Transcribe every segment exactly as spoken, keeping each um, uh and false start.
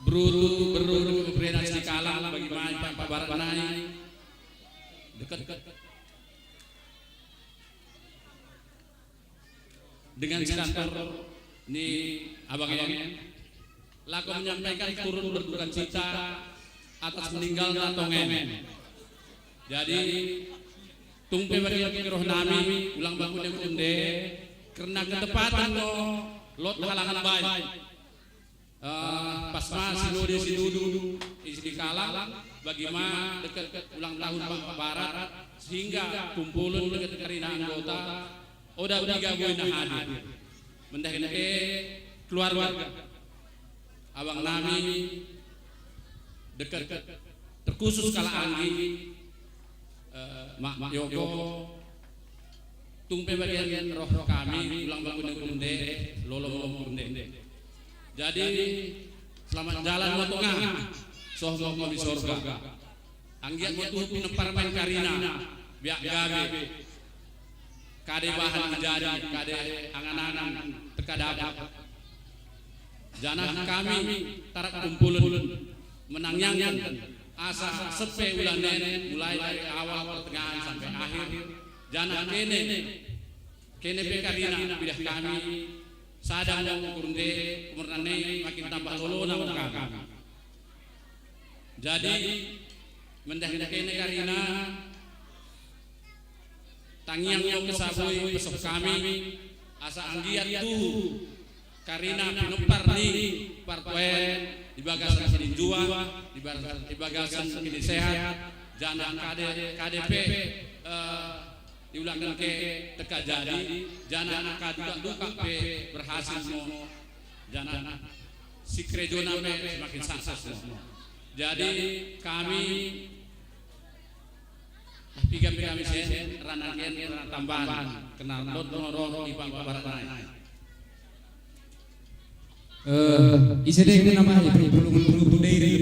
Beru, beru, beru, beru, beru, bagi ma i pangkabaran nai. Dekket. Dengan sekantor ni abang en, lako menyampaikan turut berduka cita atas meninggalna tong en. Jadi, tung pe bagi roh nami, ulang bakune kurnde, kerna ketepaten ngo lot halangen baing. Eh, pas ma sinode-sinode i Sidikalang, bagi ma dekket ulang tahun Pangkep Barat, sehingga kumpulen dekket karina anggota, oda piga boi na hadir. Mendahi dike keluarga abang nami dekket terkhusus kalak Anggi, eh, Mak Yoko, tung pe bagen roh kami, ulang bakune kurnde, lolo mo kurnde. Jadi, selamat jalan mo tongah, soh mo kami sorga. Anggiat mo tuhu pinempar ma en karina, biak gabe. Kade bahan menjadi, kade angan-angan tekka dapet. Janah kami tarak kumpulen menangiangken asa seppe ulan en, mulai dari awal, pertengahan sampe akhir. Janah kene, kene pe karina pidah kami, sada ngo kurnde, kumerna nai makin tambah lolona ngo kami. Jadi, mendahi kene karina, tangiang ngo kessa boi pessoh kami, asa anggiat tuhu karina pinempar ni partua en i bagasen sininjua, i bagasen, i bagasen kinisehat, janah kade, kade pe, eh, iulaken ke tekka jadi, janah angka dukak-dukak pe berhasil mo, janah sikerejona pe semakin sukses mo. Jadi kami, ah, piga pe kami sen, rana en, rana tambahan, kerna lot ngo roh i Pangkep Barat nai. Eh, ise deng nama i, pulungen beru Tudeiri.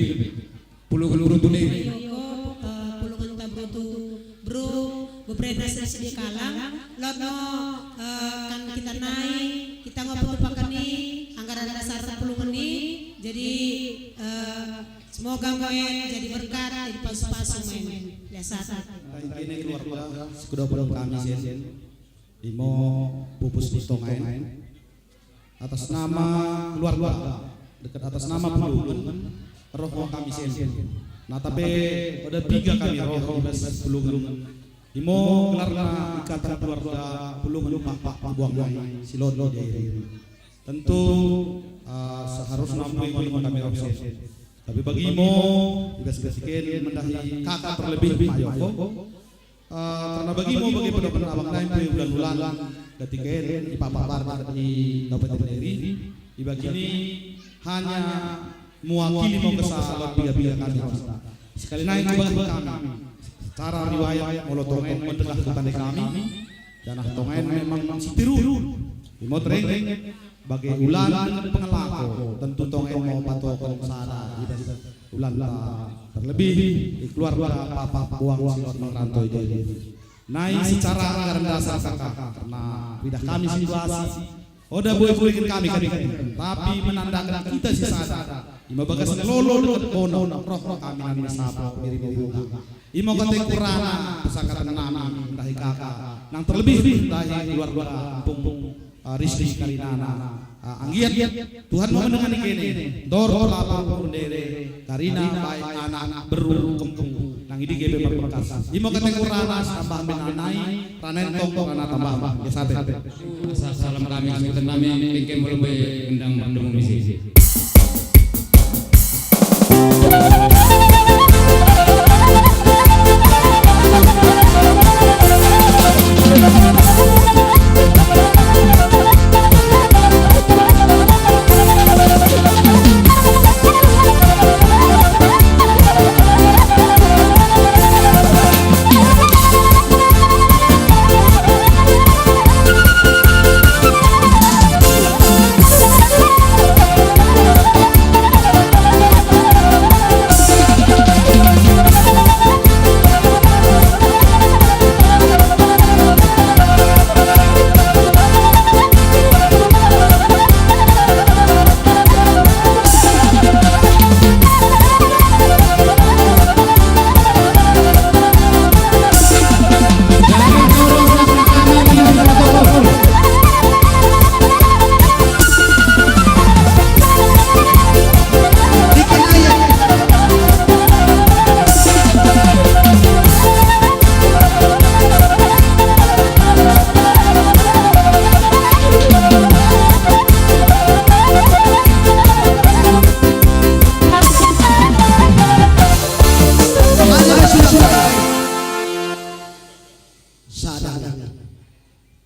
Pulungen beru Tudeiri. Ayo, eh, pulungenta beru Tu, beru, beberena Sidikalang. Lot ngo, eh, kan kita nai, kita ngo petupaken i anggaran dasar pulungen i. Jadi, eh, semoga mo en jadi berkat, jadi pasu-pasu mo en. Biasa. Baik, ini keluarga, sekedar pulung kami sen. Imo pupus ni tong en. Atas nama keluarga, dekket atas nama pulungen, roh ngo kami sen. Nata pe oda piga kami roh i bas pulungen. Imo gelarna Ikatan Keluarga Pulungen Pakpak Tibuang nai, si lot i Dairi. Tentu, eh, seharusna mpui ngo kami roh sen. Tapi bagi imo, i bas ketika en mendahi kaka terlebih Mak Yoko, Eh, kerna bagi mo bage pedokken abang nai mpui ulan-ulan, ketika en i Pangkep Barat i Kabupaten Dairi, i bagini hanya mewakili mo kessa lot piga-piga kami. Sekali nai kubahan kami, secara riwayat molo tong en mendelah kutandai kami, janah tong en memang sitiru. Imo tereng, bage ulan pengelako, tentu tong en mo patoken sada i bas ulanta, terlebih i keluarga Pakpak Buang si lot merantau i Dairi. Nai secara anggaran dasar kaka, kerna pidah kami situasi, oda boi kuliken kami kade, tapi menandaken kita sisada, imo bagas lolo dekket bono, roh kami nai sapa miri mo buka. Imo kate kurana pesakaten nami mendahi kaka, nang terlebih mendahi keluarga kampung, eh, Rizki karinana. Eh, anggiat Tuhan mo mendengani kene, ndor pelapor kurnde, karina baik anak beru kempung, nang i dike pe merbekas. Imo kate kurana, tambah menanai, rana en tong rana tambah. Biasa pe. Salam kami, salam kami, engke mula boi gendang merdemu misi.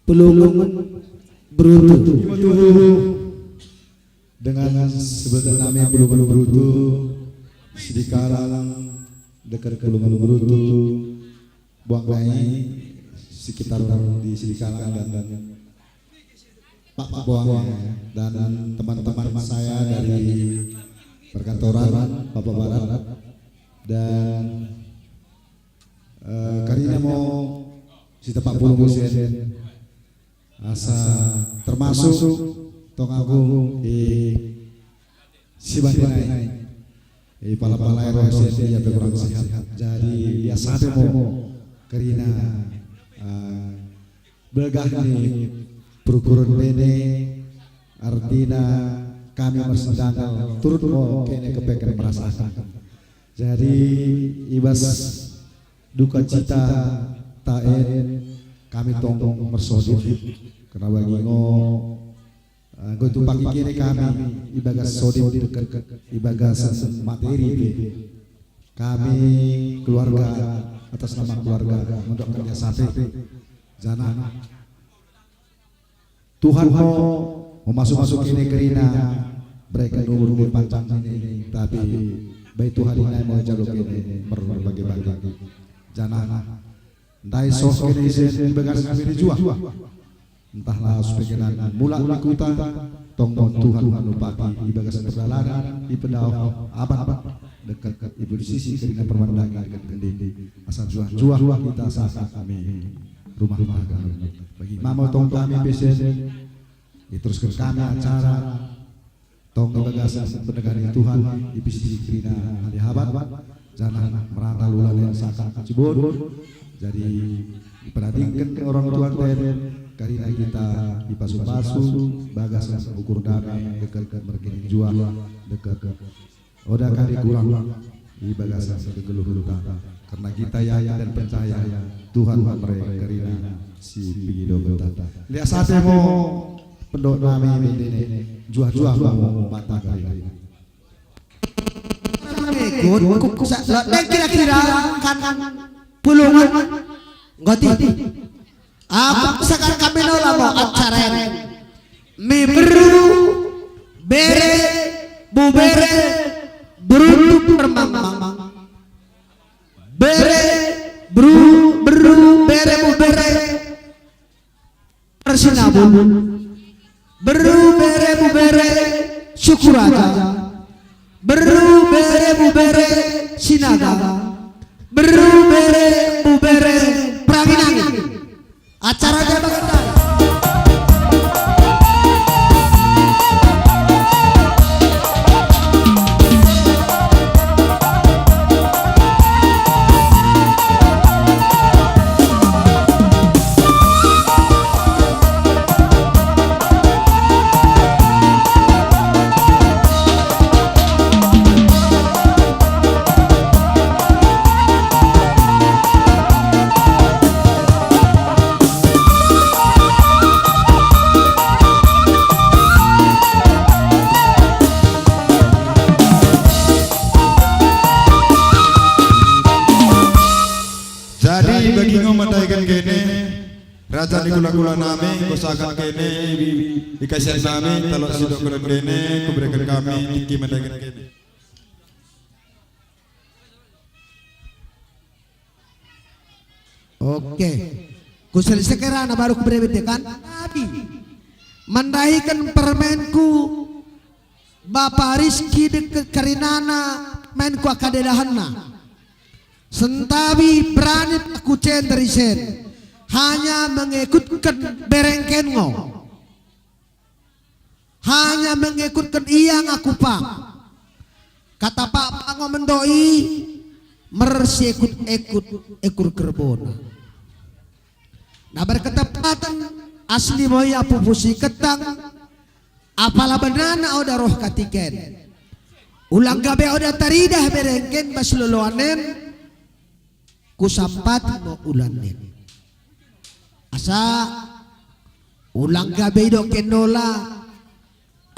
Pulungen Berutu. Dengan sebelta nami Pulungen Berutu, Sidikalang dekket Pulungen Berutu, Boang nai sekitar di Sidikalang dan, dan Pak, Pak Boang, ya, dan teman-teman saya dari perkantoran Papua Barat dan, eh, karina mo sitepak pulung isen. Asa termasuk tong aku i sibande nai, i pala-pala i roh isen ia pe kurang sehat. Jadi lias ate mo karina, eh, begah ni perukuren ndene, artina kami mersendangel turut mo kene keppeken merasaken. Jadi ibas dukacita ta en kami tong mersodip, kerna bagi ngo, eh, enggo itupaki kene kami ibagas sodip dekket ibagas materi pe. Kami keluarga, atas nama keluarga, mendoaken lias ate, janah Tuhan mo memasu-masu kene karina, bereken umur pe panjang nai, tapi bai Tuhan i nai mo jalo kene merbage-bage. Janah ndai soh kene isen ibagas kami nai juah. Ntah laus pe kene mulak ni kuta, tong mo Tuhan menupaki ibagas perdalanen, ipedaoh aban dekket ibebasisi karina permende dekket kende. Asa juah-juah kita sasa kami rumah tangga. Bagi ma mo tong kami pe isen, iterusken kami acara tong ibagasen pendekah ni Tuhan, ibebasisi karina halihabat, janah merandal ulanen sasa kacibon. Jadi iperadingken orang tua ten, karina kita ipasu-pasu bagasen ukur dame dekket merkene juah dekket oda kade kurang ibagasen kegeluhenta, kerna kita yakin dan percaya Tuhan mere karina si pengidokenta. Lias ate mo pendok nami mendene, juah-juah mo banta karina. Mengikut, ku, ku, sa-, lo, dan kira-kira kan pulungen nggoti. Aku pesakat kami nola mo acara en. Mi berru, bere, bubere, beruntuk permangmang. Bere, berru, berru, bere, bubere, persinabung. Berru, bere, bubere, sukuraja. Berru, bere, bubere, sinaga. Berru, bere, bubere, perangin-angin. Acara jaman ndai. Jadi bagi ngo mendahiken kene, raja ni kula-kula nami, kusakat kene i, i kasian nami, talo sidok kene, kubereken kami, tingki mendahiken kene. Oke. Kuselesei kerana baru kuberebete kan? Tapi mendahiken permaenku, Bapa Rizki dekket karinana, maenku aka dedahenna. Sentabi berani aku cender isen. Hanya mengekutken berengken ngo. Hanya mengekutken ia nga kupang. Kata Pakpak ngo mendok i, mersiekut-ekut ekur kerbona. Na berketepaten, asli mo ia pupu si kettang, apala benana oda roh katiken. Ulang gabe oda taridah berengken bas loloan en, kusampati mo ulanen. Asa ulang gabe idokken nola,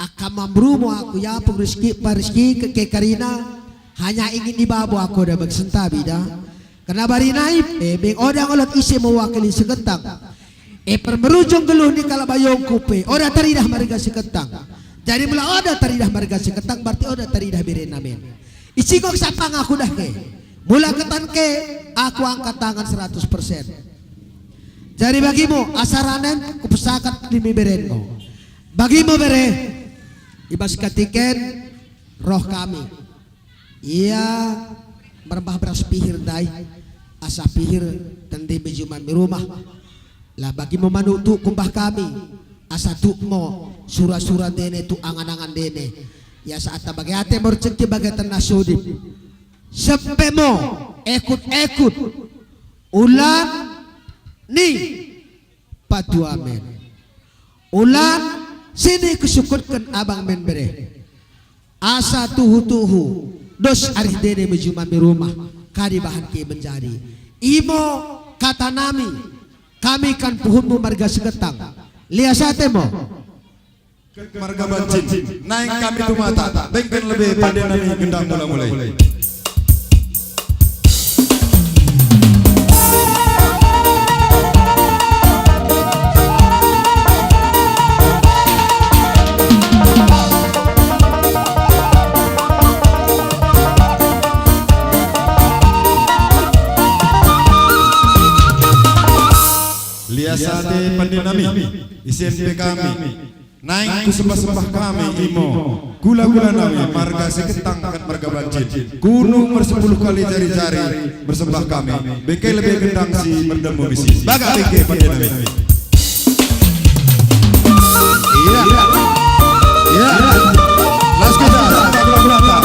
akka mamru mo aku iapung Rizki, pa Rizki ke, ke karina, hanya ingin ni babo aku oda beg sentabi da. Kerna bari nai, eh, beng oda ngo lot ise mewakili si kettang. I permerujung geluh ni kalak bayongku pe oda teridah marga Siketang. Jadi mula oda teridah marga Siketang, berarti oda teridah berena men. Isingok sapang aku dahke. Mula ketanke, aku angkat tangan seratus persen. Jadi bagimu, asa ranen kupesakat limi berenmu. Bagimu bere, ibas katika en roh kami. Ia merembah beras pihir ndai, asa pihir tende mejuman mi rumah. Lah bagimu manutuk kumbah kami, asa tuk mo sura-sura ndene tuk angan-angan ndene. Ia saat bage ate mo rejeki bage tenna sodip. Sempe mo ekut-ekut ulan ni patua men. Ulan sini kusukutken abang men bere. Asa tuhu-tuhu, dos arih ndene mejuman mi rumah, kade bahan ke menjadi. Imo kata nami, kami kan puhunmu marga Siketang. Lias ate mo. Marga Bancin, naing kami tumata, bengken lebbe pande nami gendang mula-mulai. Lias ate pande nami, isen pe kami. Naing kusembah-sembah kami imo, kula-kula nami marga Siketang kat marga Bancin. Kunung mersepuluh kali jari-jari mersembah kami. Bengke lebbe gendang si merdemu misi. Bagak bengke pande nami. Iya. Iya. Las kita, sembah kula-kula ta.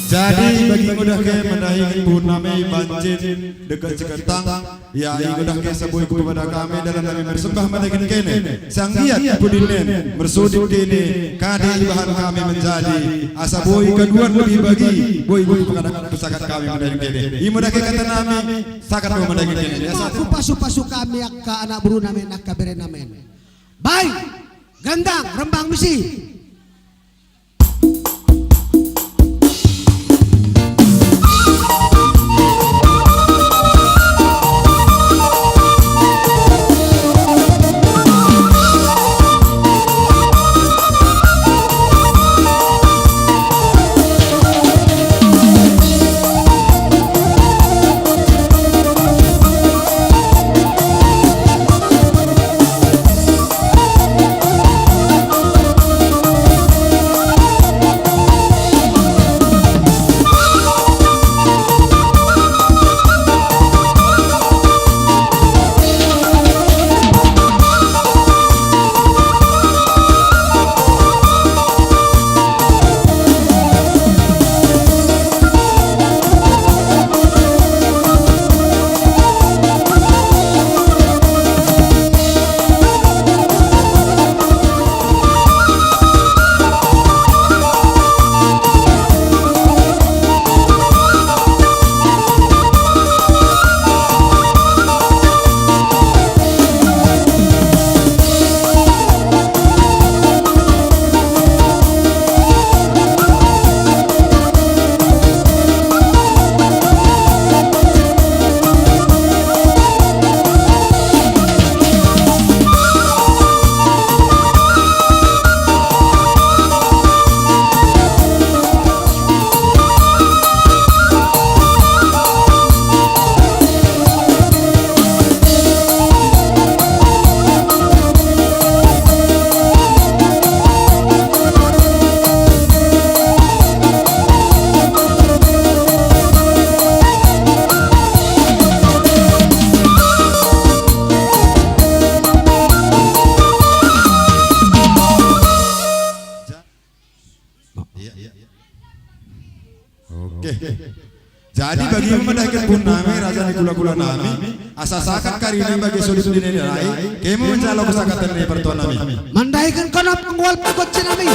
Jadi bagi ngo dahke mendahi puhun nami Bancin dekket Siketang, ia ngo dahke asa boi kupepadah kami dalan nami mersembah mendahi kene. Sanggiat pudinen mersodip kene kade ibahan kami menjadi, asa boi kaduan lebih bagi, boi kupesakat kami mendahi kene. Imo dahke kata nami, sakat mo mendahi kene. Ia asa kupasu-pasu kami akka anak beru nami, akka bere nami. Baing, gendang, rembang misi. Jadi bagi mendahiken puun nami, raja ni kula-kula nami, asa sakat karina bagi sodip ni nai, kami mencalo kesakatan ni partua nami. Mendahiken kono penggual pengkoci nami,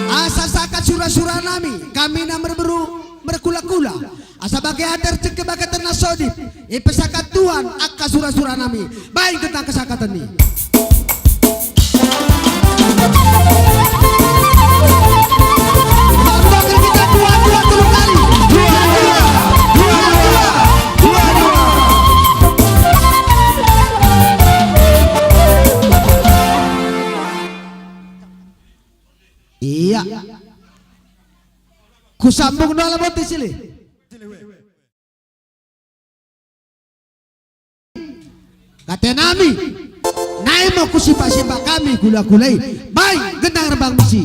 asa sakat sura-sura nami, kami na merberu merkula-kula, asa bagi ater ceke bagi terna sodip, ipesakat Tuhan akka sura-sura nami. Baing gendang kesakatan ni. Tontokken kita dua, dua, telu kali. Dua, dua, dua, dua, dua. Iya. Kusambung dua lebot di sini. Kata nami, nai mo kusipak-sipak kami kula-kula i, baing gendang rebang besi.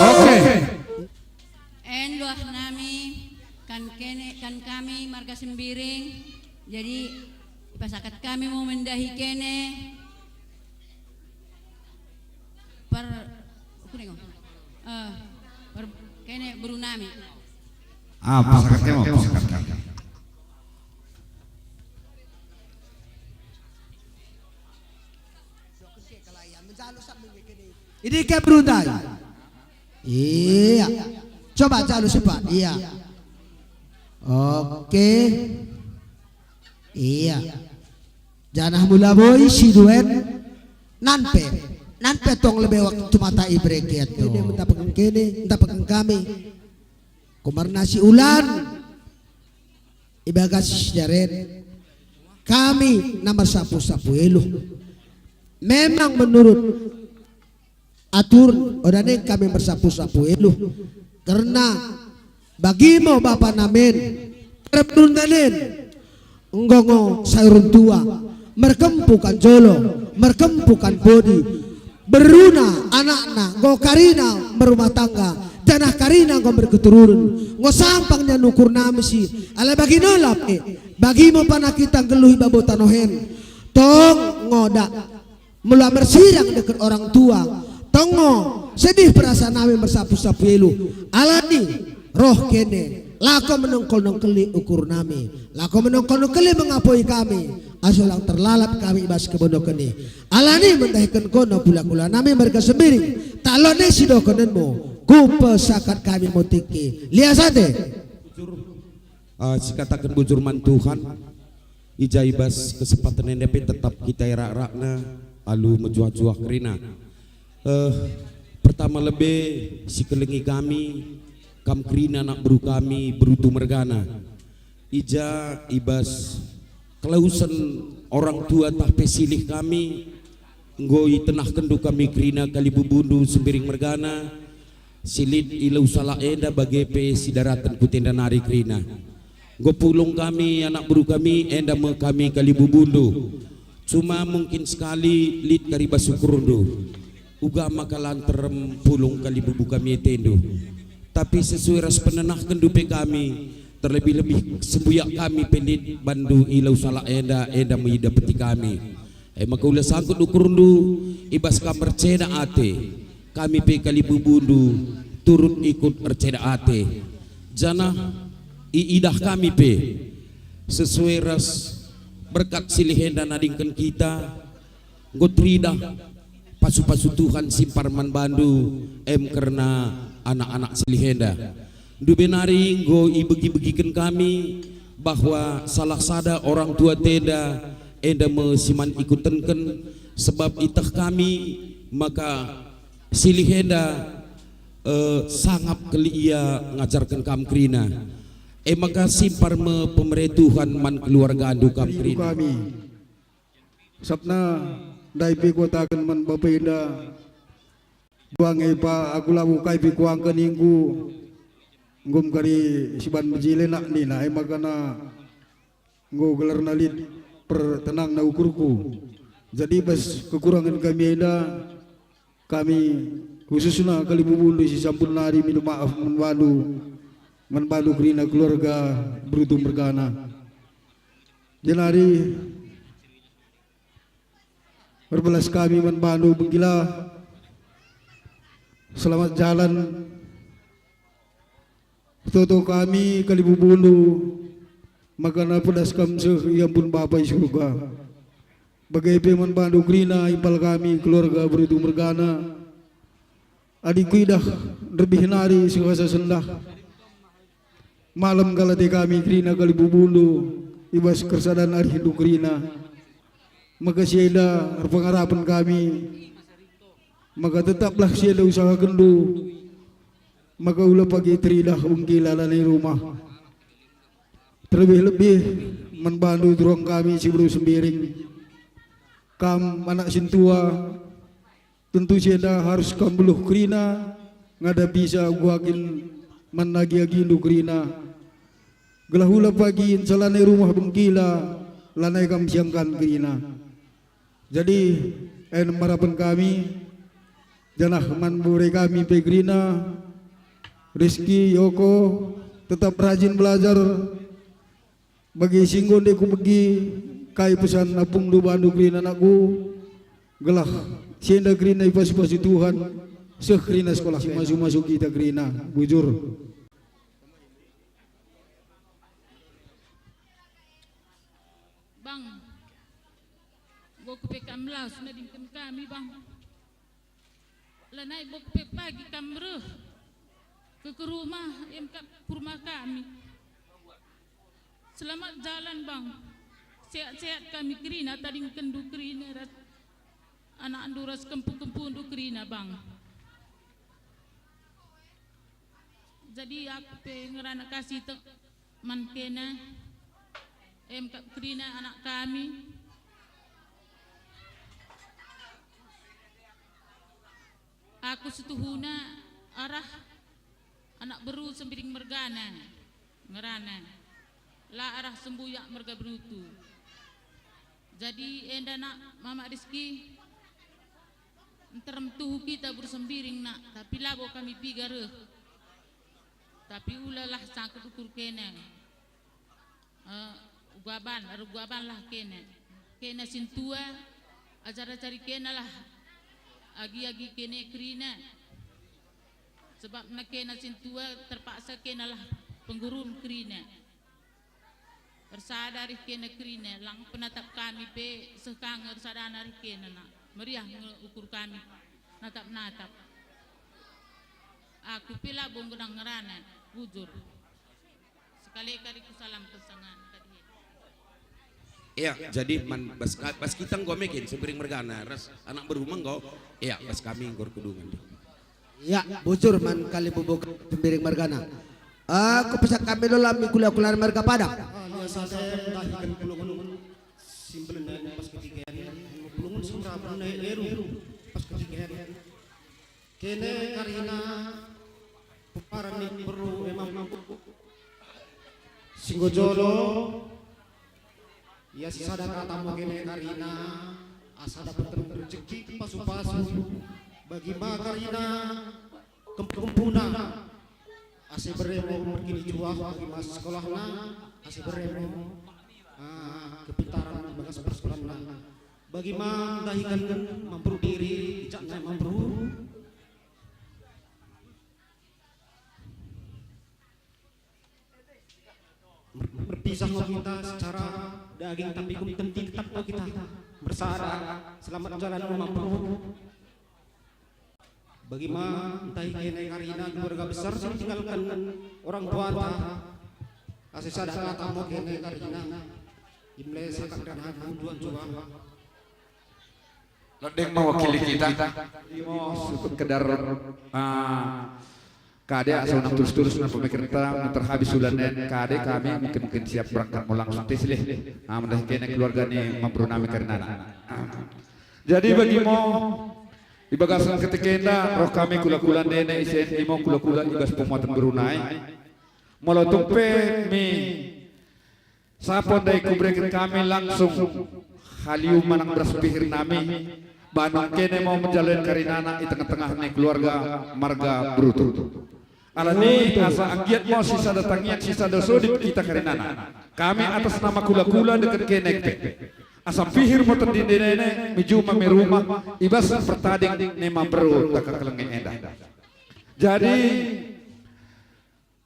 Oke. En luah nami, kan kene, kan kami marga Sembiring, jadi ipasakat kami mo mendahi kene per, apa ngo? Eh, per, kene beru nami. Ah, pasakat kene mo, pasakat kene. Idike beru ndai. Iya. Coba jalu sipat. Iya. Oke. Iya. Janah mula boi si duen, nan pe, nan pe tong lebe waktu mata ibereken to. Kene mendapatkan kene, mendapatkan kami. Kumerna si Ulan, ibagas si Jaren, kami na mersapu-sapu eluh. Memang menurut atur, oda nen kami mersapu-sapu eluh. Kerna bagi mo bapa namen, perbenun nanen, enggo ngo sayur ntua, merkempu kan jolo, merkempu kan podi, berruna, anakna, enggo karina merumah tangga, janah karina enggo merketurunen, enggo sampang nian ukur nami si, alai bagi nola pe, bagi mo pana kita nggeluh i babo tanoh en, tong ngo dak mula mersirang dekket orang tua, tong ngo sedih perasaan nami mersapu-sapu eluh. Alani roh kene, lako menengkol-nengkeli ukur nami, lako menengkol-nengkeli mengapoi kami, asa ulang terlalap kami ibas kebonoken i. Alani mendahiken kono kula-kula nami merga Sembiring, tak lot ne sidokenenmu, kupesakat kami mo tikki. Lias ate. Ah, sikataken bujur man Tuhan, i ja ibas kesempaten enda pe tetap kita irak-rakna alu mejuah-juah kerina. Eh, pertama lebe sikelengi kami, kam kerina anak beru kami, Berutu mergana. I ja ibas kelausen orang tua tah pe silih kami, enggo itenahkenndu kami kerina kalibubundu Sembiring mergana, si lit i Lau Salak enda bage pe si daraten kutenda nari kerina. Enggo pulung kami, anak beru kami, enda me kami kalibubundu. Cuma mungkin sekali lit kari bas ukurndu. Uga maka la nterrem pulung kalibubu kami etendu. Tapi sesuai ras penenahkenndu pe kami, terlebih-lebih sembuyak kami pe lit bandu i Lau Salak enda, enda me idapeti kami. E maka ula sangkut ukurndu ibas kam erceda ate, kami pe kalibubundu turut ikut erceda ate. Janah iidah kami pe sesuai ras berkat silih enda nadingken kita, enggo teridah pasu-pasu Tuhan simpar man bandu, em kerna anak-anak silih enda. Ndube nari enggo ibegi-begiken kami bahwa salah sada orang tua tenda enda me si man ikutenken, sebab iteh kami maka silih enda, eh, sangap keli ia ngajarken kam kerina. E maka simpar me pemere Tuhan man keluargandu kam kerina. Kami. Sabna ndai pe kukataken man bapa enda, dua nge pa aku labo kai pe kuangken ingku, enggo mekari siban mejile nak nina, e maka na enggo gelarna lit pertenangna ukurku. Jadi bas kekurangen kami enda, kami khususna kalibubundu si sampul nari minta maaf man bandu, man bandu kerina keluarga Berutu mergana. Jenari merbelas kami man bandu Bengkila. Selamat jalan. Toto kami kalibubundu, maka na pedas kam seh iampun Bapa i surga. Bage pe man bandu kerina impal kami keluarga Berutu mergana. Adi kuidah nderbih nari seh asa sendah. Malem kalate kami kerina kalibubundu ibas kersadan arihndu kerina. Maka si enda erpengarapen kami, maka tetaplah si enda usahakenndu, maka ula pagi teridah Bengkila lanai rumah. Terlebih-lebih man bandu turuang kami si beru Sembiring. Kam anak sintua, tentu si enda harus kam beluh kerina, ngada bisa uga kin man agi-agindu kerina. Gelah ula pagi nsa lanai rumah Bengkila, lanai kam siangkan kerina. Jadi, en marapen kami, janah man bore kami pe kerina, Rizky, Yoko, tetap rajin belajar, bagi si enggo nde kubegi kai pesan apungdu bandu kerina anakku, gelah si enda kerina ipasu-pasu Tuhan, seh kerina sekolah si masu-masu kita kerina, bujur. Bang, enggo kupe kam las nadingken kami, Bang. Lanai bok pe pagi kam reh ke, ke rumah, em kap ke rumah kami. Selamat jalan, Bang. Sehat-sehat kami kerina, tadingkendu kerina ras anakndu ras kempu-kempundu kerina, Bang. Jadi aku pe ngerana kasih te-, man kene, em kap kerina anak kami. Aku setuhuna arah anak beru Sembiring mergana, ngerana. La arah Sembuyak merga Berutu. Jadi enda nak Mamak Rizki, nterem tuhu kita beru Sembiring nak, tapi labo kami piga reh. Tapi ulalah sangkut ukur kene. Eh, ugaban, erguabanlah kene. Kene sintua, ajar-ajari kenelah agi-agi kene kerina. Sebab na kene sintua terpaksa kenelah penggurun kerina. Ersada arih kene kerina, lang penatap kami pe seh kanggo ersada arih kene nak. Meriah nge ukur kami natap-natap. Aku pe labo nggenang ngerana, bujur. Sekali kali kusalam kesengan tadi. Ia, jadi man bas ka-, bas kita enggo meken Sembiring mergana ras anak beru enggo. Ia, bas kami enggo erkudungan. Ia, bujur man kalimbubu Sembiring mergana. Eh, kupesan kami lo lami kula-kula merga Padang. Ah, ia sada ndahiken pulungun simbelnen pas ketiken, pulungun simrapen ne eru pas ketiken. Kene karina puparan ni beru e Mampu si enggo jolo, ia sisada kata mo kene karina, asa dapeten rejeki pasu-pasu, bagi ma karina kempu-kempuna, asa iberre mo merkini juah, bagi ma sekolahna, asa iberre mo, ah, kepintaran ibagas persekolahanna. Bagi ma ndahiken mamberu diri, icakna mamberu. Mer-, merpisah mo kita secara daging, tapi kum tenti tetap mo kita bersada. Selamat jalan mamberu. Bagi ma ndahi kene karina keluarga besar si tinggalken orang tuanta. Asa sisada kata mo kene karina. Imle sakap dan aku tuan juang. Londeng mewakili kita. Mo sekedar, ah, kade asa unang tulus-tulus na pemikiran ta, terhabis ulan en, kade kami mungkin, mungkin siap berangkat mo langsung te silih. Ah, mendahi kene keluarga ni mamberu nami karina. Ah. Jadi bagi mo, ibagasen ketika enda, roh kami kula-kula ndene isen imo kula-kula ibas pemuaten beru nai. Molo tung pe mi sapo ndai kubereken kami langsung haliu manang beras pihir nami, banong kene mo menjalo en karinana i tengah-tengah ni keluarga marga Berutu. Alani asa anggiat mo sisada tangiang sisada sodip kita karinana. Kami atas nama kula-kula dekket kene pe. Asa pihir mo tendi ndene, mi juma mi rumah, ibas pertading ni mamberu taka kelenge enda. Jadi,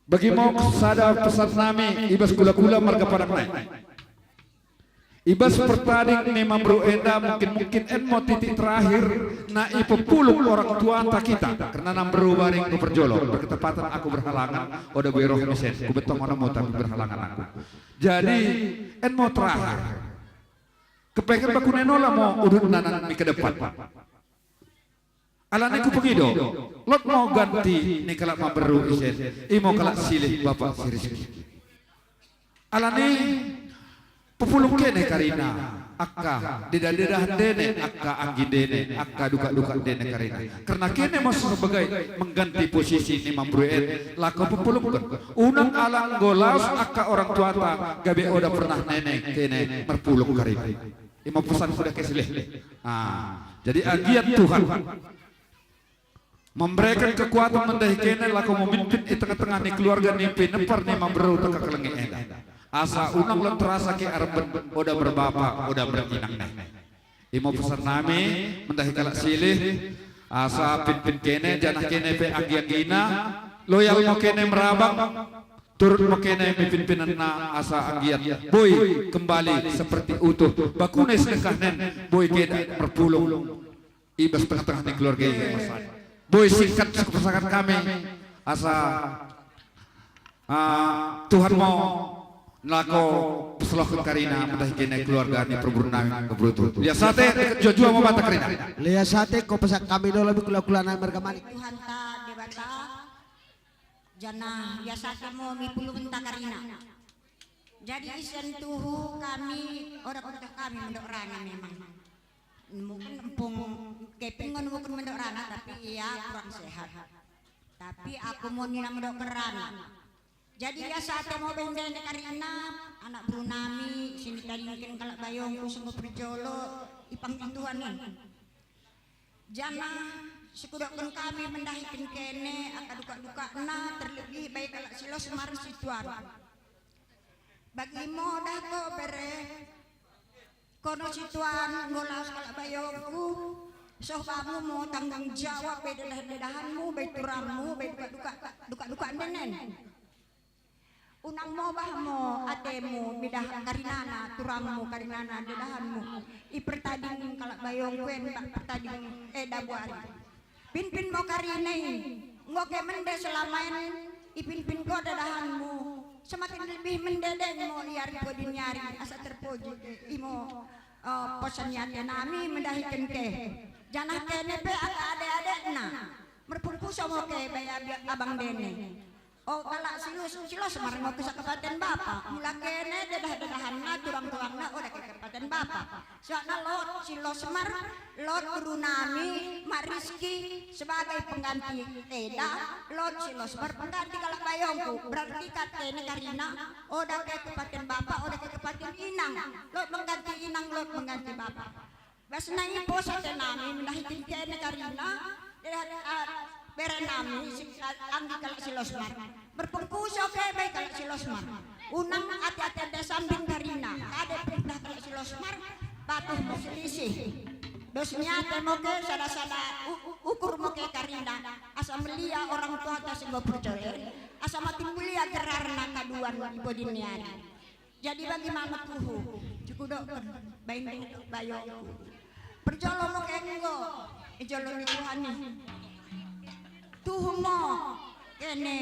bagi mo sada pesan nami ibas kula-kula marga Padang nai. Ibas pertading ni mamberu enda mungkin-mungkin en mo titik terakhir na ipepulung orang tuanta kita. Kerna mamberu baring kuperjolo, berketepatan aku berhalangan, oda boi roh misen, kubetong oda mo tapi berhalangan aku. Jadi, en mo terakhir. Kepeken baku nenola mo udutna nami ke depan. Alani kupengido, lot mo ganti ni kalak mamberu isen, imo kalak silih Bapak si Rizki. Alani pepulung kene karina, akka dedah-dedah ndene, akka anggi ndene, akka dukak-dukak ndene karina. Kerna kene mo sebagai mengganti posisi ni mamberu en, lako pepulungken. Unang ala enggo laus akka orang tuanta, gabe oda pernah nene kene merpulung karina. Imo pesanku dake silih. Ah, jadi anggiat Tuhan membereken kekuatan mendahi kene lako memimpin i tengah-tengah ni keluarga ni pinepar ni mamberu taka kelenge enda. Asa unang lot terasa ke aremben oda merbapa, oda merinang nai. Imo pesan nami mendahi kalak silih, asa pinpin kene janah kene pe anggi-anggina, loyal mo kene merabang, turut mo kene mi pinpinenna asa anggiat boi kembali seperti utuh, bakune sedekahnen boi keda merpulung ibas tengah-tengah ni keluarga i. Boi singkat sikupasahat kami, asa, ah, Tuhan mo nako peselohken karina mendahi kene keluarga ni perburuon nami ngeberutu. Lias ate, jua-jua mo banta karina. Lias ate, kupasahat kami dolo mi kula-kula nami marga Manik. Tuhanta Debata, janah lias ate mo mi pulungenta karina. Jadi isen tuhu kami, oda kutoh kami mendok rana memang. Mungkin empung Kevin ngo mungkin mendok rana, tapi ia kurang sehat. Tapi aku mo nina mendok rana. Jadi lias ate mo bai ndene karina, anak beru nami, sinitadingken kalak bayongku senggo perjolo, ipanggi Tuhan i. Janah sikudokken kami mendahiken kene angka dukak-dukakna, terlebih bai kalak si Losmar situan. Bagi mo dah ko bere, kono situan nggo laus kalak bayongku, soh bamu mo tanggung jawab bai dedah-dedahanmu, bai turangmu, bai dukak-dukak, dukak-dukak ndenen. Unang mo bah mo atemu midah karinana turangmu, karinana dedahanmu. Ipertading kalak bayongku en bak pertading eda buari. Pinpin mo karina i, enggo ke mende selama en ipinpin ko dedahanmu. Semakin lebih mende deng mo i ari podin i ari, asa terpuji imo, eh, posan ni ate nami mendahiken ke. Janah kene pe angka adek-adekna merpungkuso mo ke bai abi-, abang ndene. O kalak si Los-, si Losmar ngo ke sekapaten bapa, mula kene dedah-dedahanna, turang-turangna oda ke kepaten bapa. Soalna lot si Losmar, lot beru nami, Mak Rizky sebagai pengganti eda, lot si Losmar pengganti kalak bayongku. Berarti kat kene karina oda ke kepaten bapa, oda ke kepaten inang. Lot mengganti inang, lot mengganti bapa. Bas na i pos ate nami mendahiken kene karina, dedah, ah, bere nami si, ah, anggi kalak si Losmar. Merpungkuso ke bai kalak si Losmar. Unang ate-ate nde sambing karina, kade perintah kalak si Losmar, patuh mo selisih. Dos ni ate mo ke sada-sada u-, u-, ukur mo ke karina, asa melia orang tuanta senggo perjolo en, asa makin mulia gerarna kaduan i podin ni ari. Jadi bagi mama tuhu, sikudokken bai ndene bayongku. Perjolo mo ke enggo i jolo ni Tuhan i. Tuhu mo kene.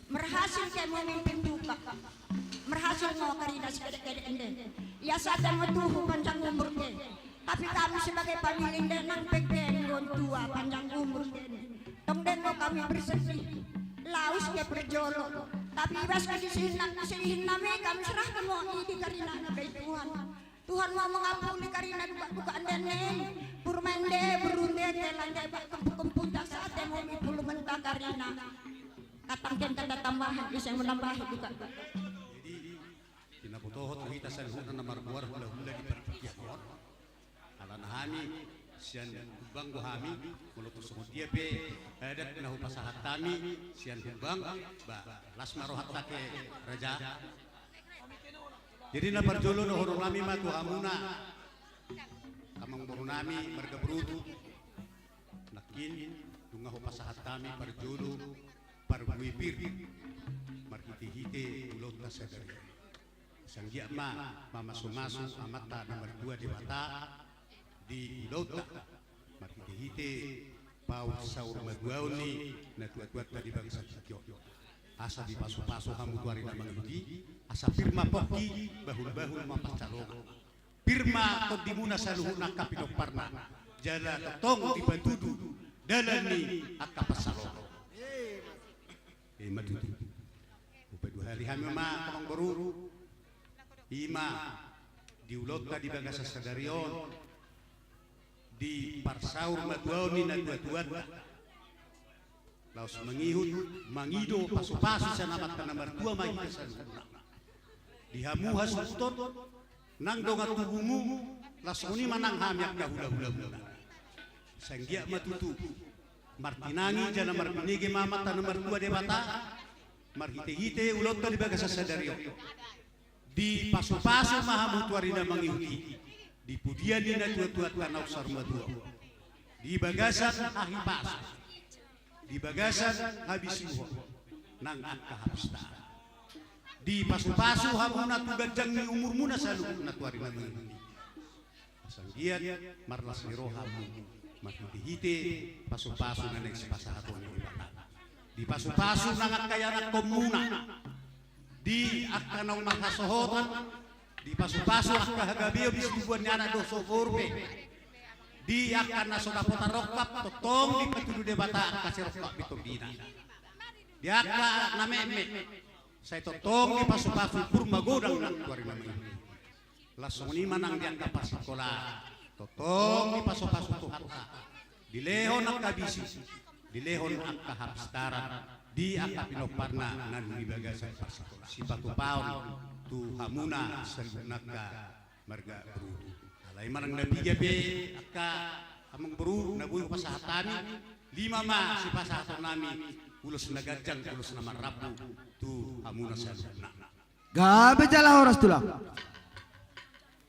Merhasil ke mo mimpin dukak. Merhasil mo karina sikedek-kedek ende. Lias ate mo tuhu panjang umur ke. Tapi kami sebagai famili ende nang pe ke enggo tua panjang umur kene. Tong deng ngo kami bersedih. Laus ke perjolo. Tapi ibas kedisihinna, kesihihen nami kami serahken mo idi karinana bai Tuhan. Tuhan mo mengampuni karina dukak-dukak ndene en. Pur ma ende, beru ende, tela ende, bak kempu-kempunta asa ate mo mi pulungenta karina. Katangken kata tambahen, ise menambahi dukak-dukak. Jadi, Pinabotohot mo hita saluhutna na margoar hula-hula di partingkian on. Alana hami sian Humbang do hami, molo tung songon dia pe adat na hupasahat hami sian Humbang, ba las ma rohanta ke raja. Jadi na parjolo dohonon nami ma tu hamuna, amangboru nami marga Berutu. Nangkin, nunga hupasahat hami parjolo parbue pir marhite-hite ulaonta sadari. Sanggiat ma mamasu-masu Amanta na martua Debata di ulaonta marhite-hite pasaur maduaon ni natua-tuanta di bangsa tingki on. Asa dipasu-pasu hamu tu ari na mangihut i, asa pir ma pongki, bahul-bahul ma pansalongan. Pir ma tondimuna saluhutna angka pinomparna, jala tongtong dipatudu dalan ni angka pansalongan. E ma tutu. Hupaduahali hami ma, amangboru, i ma di ulaonta di bagasan sadari on, diparsaur maduaon ni natua-tuanta. Laos mangihut, mangido pasu-pasu sian Amanta na martua ma hita saluhutna. Di hamu hasuhuton, nang dongan tubumu, laos songon i ma nang hami angka hula-hulamuna. Sanggiat ma tutu martinangi janah marbinege ma Amanta na martua Debata marhite-hite ulaonta di bagasan sadari on. Dipasu-pasu ma hamu tu ari na mangihut i, di pudian ni natua-tuanta na saur matua on, di bagasan hahipason, di bagasan habisuhon, nang angka hapestaan. Dipasu-pasu hamuna tu ganjang ni umurmuna saluhutna tu ari na mangihut i. Asa anggiat marlas ni roha hamu marhite-hite pasu-pasu na naing sipasahaton ni Debata. Dipasu-pasu nang angka ianakkonmuna, di angka naung marhasohotan, dipasu-pasu angka hagabeon di situbuan ni anak dohot si boru pe, di angka na so dapotan rongkap, tongtong dipatudu Debata angka si rongkap di tondina. Di angka na metmet, sai tongtong dipasu-pasu umpur magodang nang tu ari na mengihut i. Laos songon i ma nang di angka parsikolaan, tongtong dipasu-pasu Tuhanta, dilehon angka bisi, dilehon angka hapistaran di angka pinomparna na dung i bagasan parsikolaan. Sipatupaon tu hamuna saluhutna angka marga boru. Alai ma nang na piga pe angka amangboru na boi hupasahat hami, lima ma sipasahaton nami, ulos na ganjang, ulos na marrambu tu hamuna saluhutna. Gabe jala horas tulang.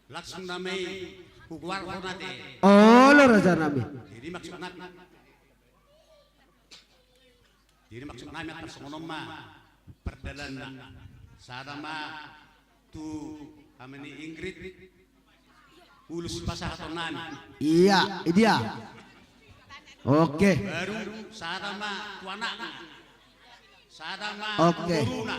Langsung nami hugoarhon ate. Olo raja nami. Jadi maksud nami, jadi maksud nami atas songon on ma perdalanna. Sada ma tu amani Ingrid, ulos pasahaton nami. Iya, i dia. Oke. Baru sada ma tu anakna. Sada ma tu boruna.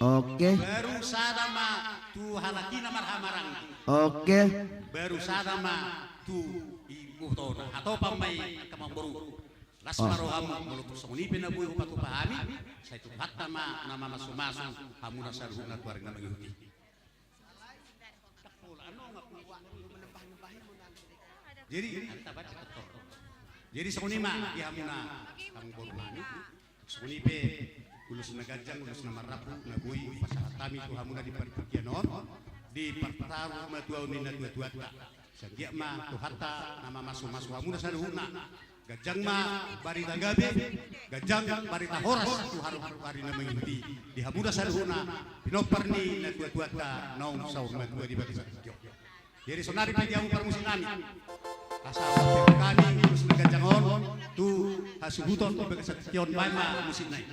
Oke. Baru sada ma tu halakina marhamarangna. Oke. Baru sada ma tu ibotona. Atau pamai angka amangboru. Las ma rohamu, molo tung songon i pe na boi hupatupa hami, sai Tuhanta ma na mamasu-masu hamuna saluhutna tu ari na mengihut i. Jadi, jadi songon i ma di hamuna amangboru nami. Songon i pe ulos na ganjang, ulos na marrambu na boi pasahat hami tu hamuna di partingkian on, di partaruh ma tu ahu ni natua-tuanta. Sai anggiat ma Tuhanta na mamasu-masu hamuna saluhutna. Ganjang ma barita gabe, ganjang barita horas tu ari na mengihut i di hamuna saluhutna, pinompar ni natua-tuanta naung saur matua di bagasan tingki on. Jadi saonari pe di ahu parmusik nami, asa kami ulos na ganjang on tu hasuhuton di bagasan tingki on, bahen ma musikna i.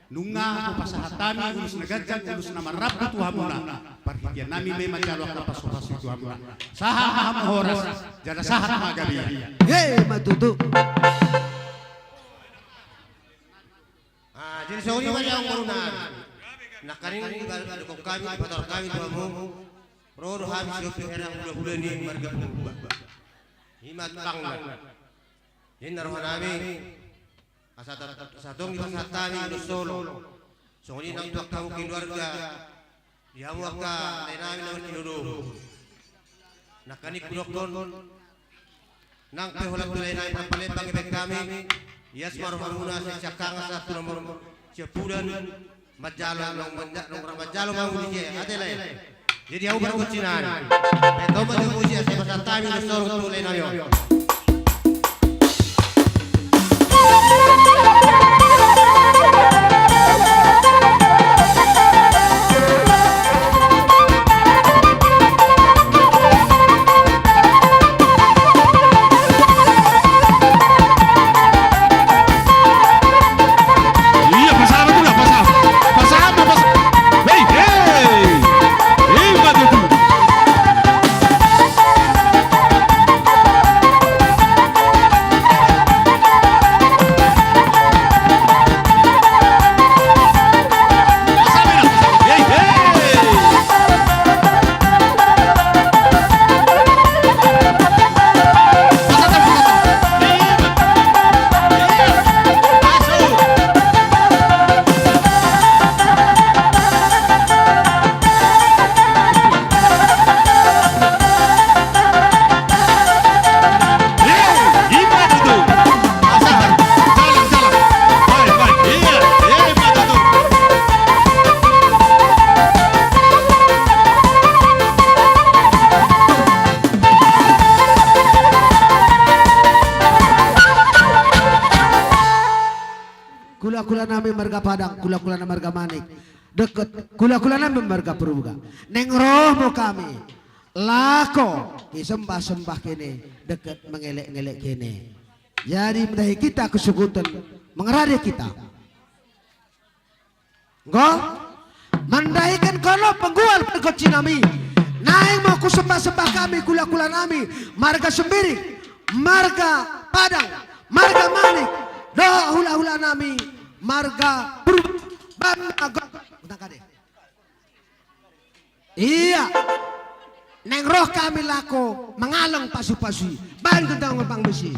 Nunga hupasahat hami ulos na ganjang, ulos na marrambu tu hamuna, parhitean nami ma i manjalo angka pasu-pasu i tu hamuna. Sahat ma hamu horas, janah sahat ma gabe. Ema tutu. Ah, jadi songon i ma di amangboruna. Nangkaning iba-, idok kami, ipator kami tu hamu, ro do hami sidohot hera hulahula ni marga Purba. I ma tulangna. Jadi na roha nami, Asa ta-, asa tong ipasahat kami ulos solo. Songon i nang tu angka keluarga, di hamu angka lae nami na martinodohon. Nangkin kudokkon, nang pe holan tu lae nami Palembang ibaing kami, ias ma rohamuna siangkangan sahat tu nomor siapuluh udan, manjalo, naung manja-, naung rap manjalo ma hamu disi, ate lae. Jadi hamu margoncina. Pe tompa jo musik asa ipasahat kami ulos solo tu lae nami on. Iya, pasahat pula, pasahat. Pasahat, pasahat. Hei, hei. Hei, maju tu. Kula-kula nami marga Padang, kula-kula nami marga Manik, dekket kula-kula nami marga Purba. Neng roh mo kami lako kisembah-sembah kene, dekket mengelek-ngelek kene. Jadi mendahi kita kesukuten, mengerade kita. Enggo? Mendahiken kono penggual pergoci nami. Naing mo kusembah-sembah kami kula-kula nami, marga Sembiring, marga Padang, marga Manik, dohot hula-hula nami, marga Purba, Bangna, Go-, Untang Kade. Iya. Neng roh kami lako mengaleng pasu-pasu i. Baing gentong pang besi.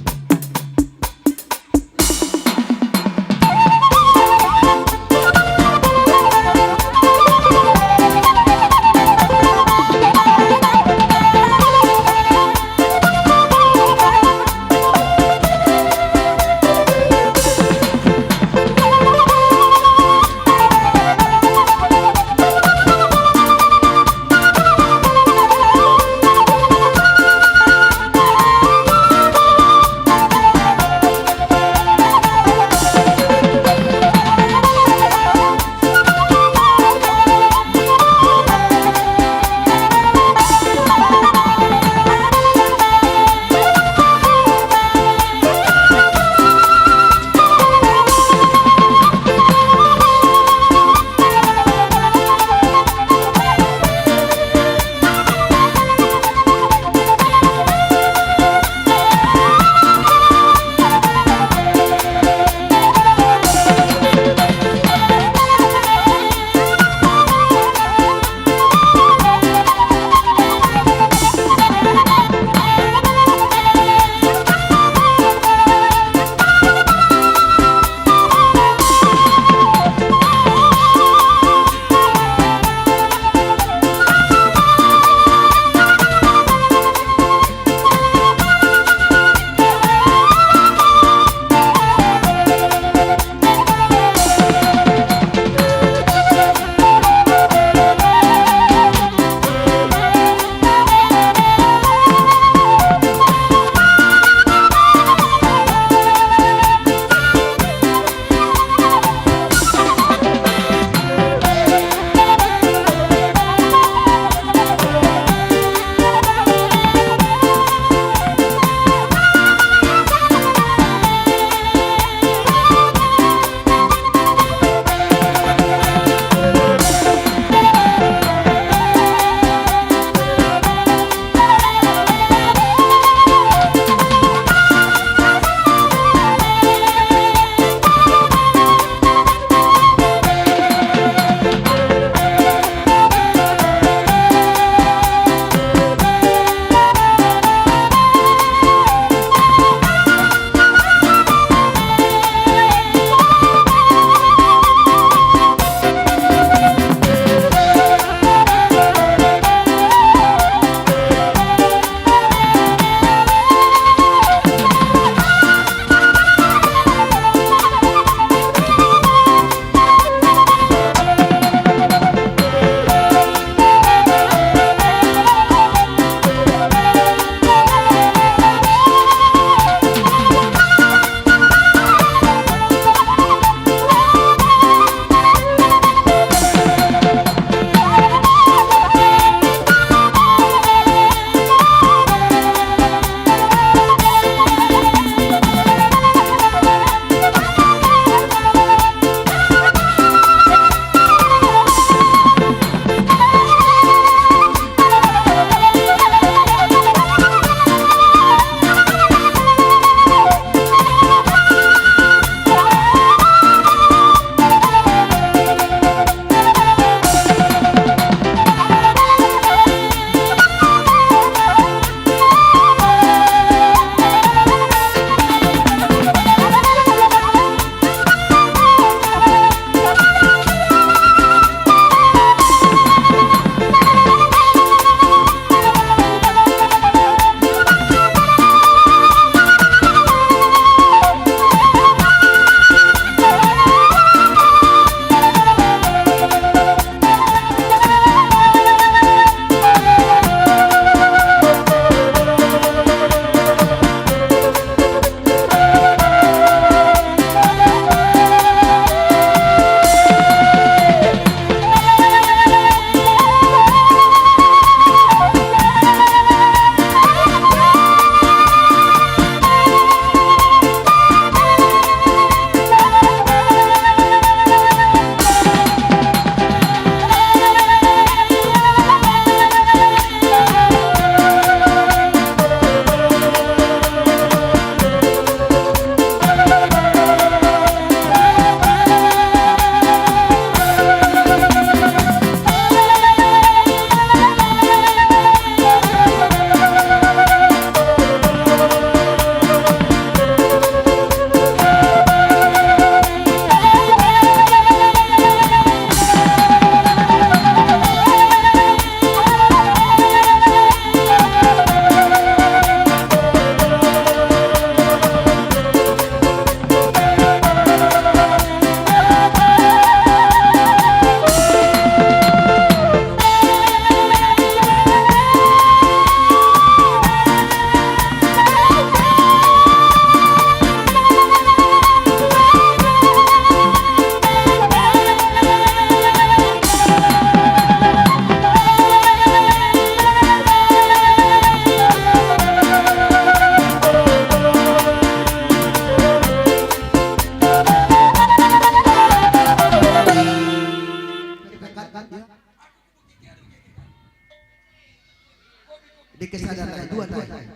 Dike sada ndai, dua ndai.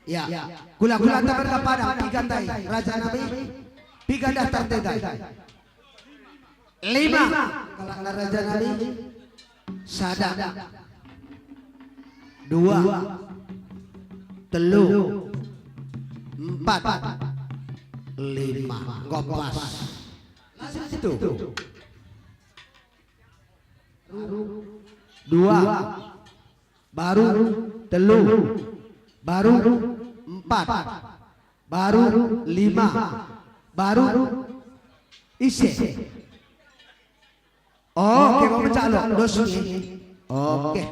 Ya. Kula-kula anta merga Padang, piga ndai raja nami, piga datar nte ndai. Lima kalak na raja nami, sada, dua, tellu, empat, lima. Enggo pas. Langsung situ. Dua, baru tellu, baru empat, baru lima, baru ise. Oke, mau mencak lo, dos ni. Oke.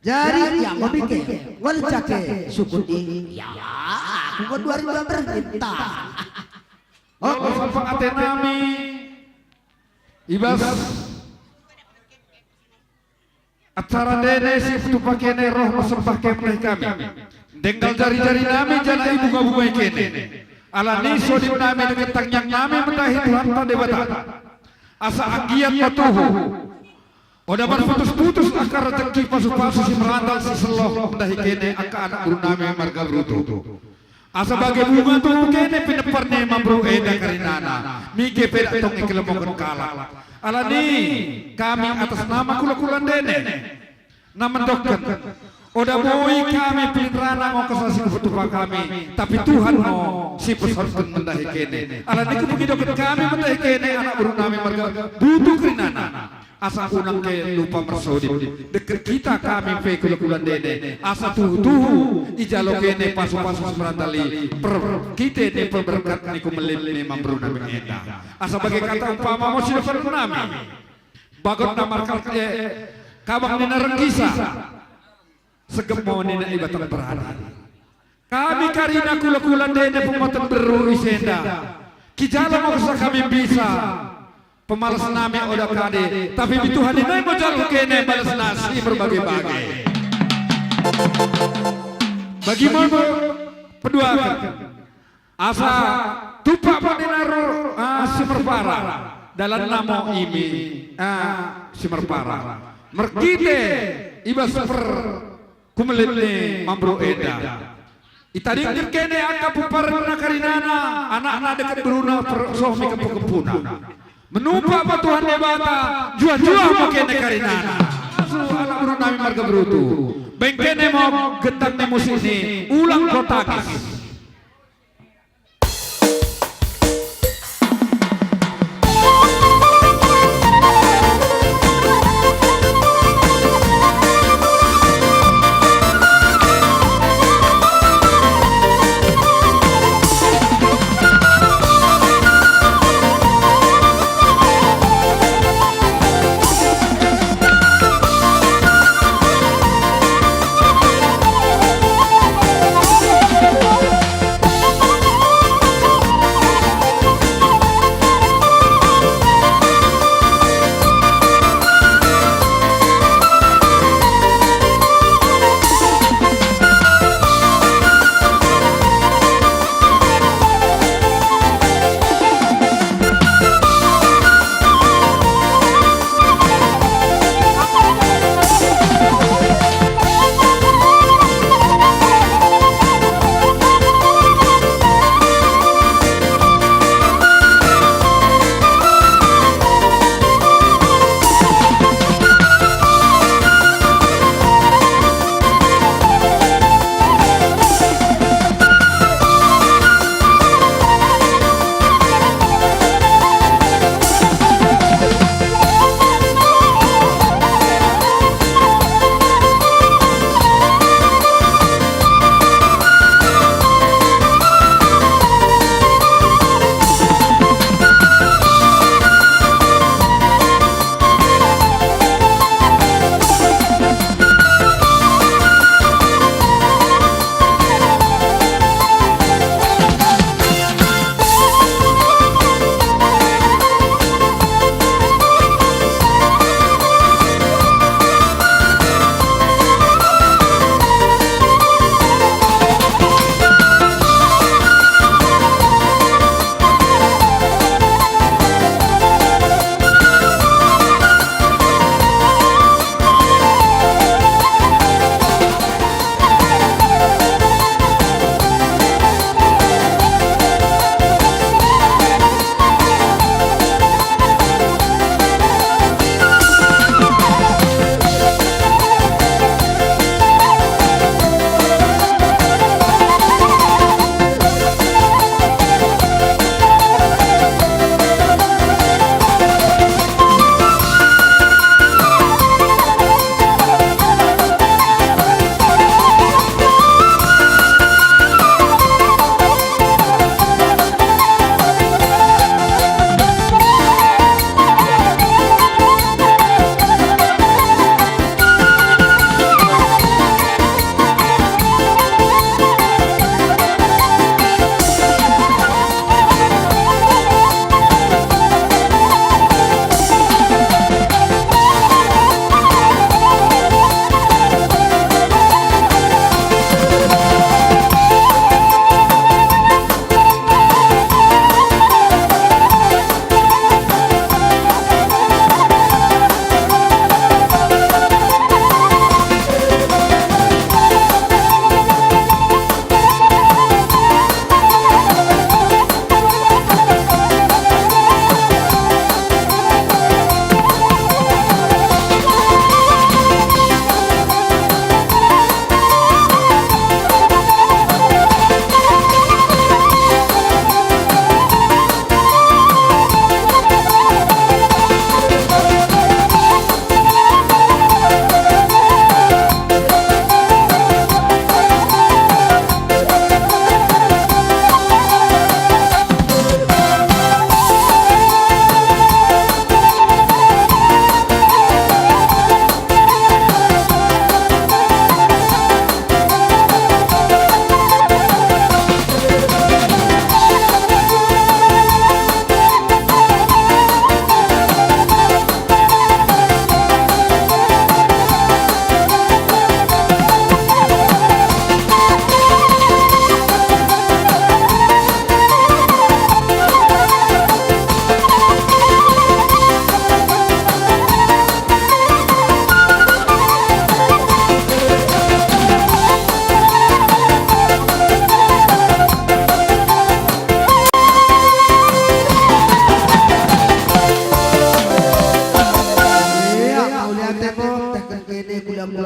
Jadi, ya, mau bikin. Wal cake sukut i. Ya, aku kan dua ribu berminta. Oh, sempang ate nami. Ibas. Acara ndene si petupa kene roh mesembah kene mendahi kami. Ndenggal jari-jari nami janah ibuga-bugai kene. Alani sodip nami dekket tangiang nami mendahi Tuhanta Debata. Asa anggiat mo tuhu. Oda marputus-putus angka rejeki pasu-pasu si merandal si selloh mendahi kene angka anak beru nami marga Berutu. Asa bage bunga tuhu kene pinepar ni Mamberu enda karinana, mige pe dak tong ikelemmoken kalak. Alani kami atas nama kula-kula ndene na mendokken, oda boi kami pelinrana ngo kessa si kupetupa kami, tapi Tuhan ngo si pesonken mendahi kene. Alani kupengidokken kami mendahi kene anak beru nami marga Berutu karinana. Asa unang ke lupa mersodip. Dekket kita kami pe kula-kula ndene. Asa tuhu-tuhu ijalo kene pasu-pasu si merandal i perkite ni perberkat ni kumellin ni Mamberu nami enda. Asa bage kata umpama mo si dokon nami. Bagot na markal, eh, kabang nina renggisa. Segep mo nina i batang beradi. Kami karina kula-kula ndene pemoton berru ise enda. Kijalo mo kessa kami mbisa. Pemales nami oda kade, tapi mi Tuhan i nai mo jalo kene balesna si merbage-bage. Bagi mo peduaken. Asa tupak mo nina roh, ah, si merpara. Dalanna mo imi, ah, si merpara. Merkite ibas perkumellin ni Mamberu enda. Itadingken kene angka puparenna karinana, anakna dekket berruna persoh mi kempu-kempuna. Menupak mo Tuhan Debata, njuah-njuah mo kene karinana. Asu anak beru nami marga Berutu. Baing kene mo gendang ni musik ni Ulang Kau Tangis.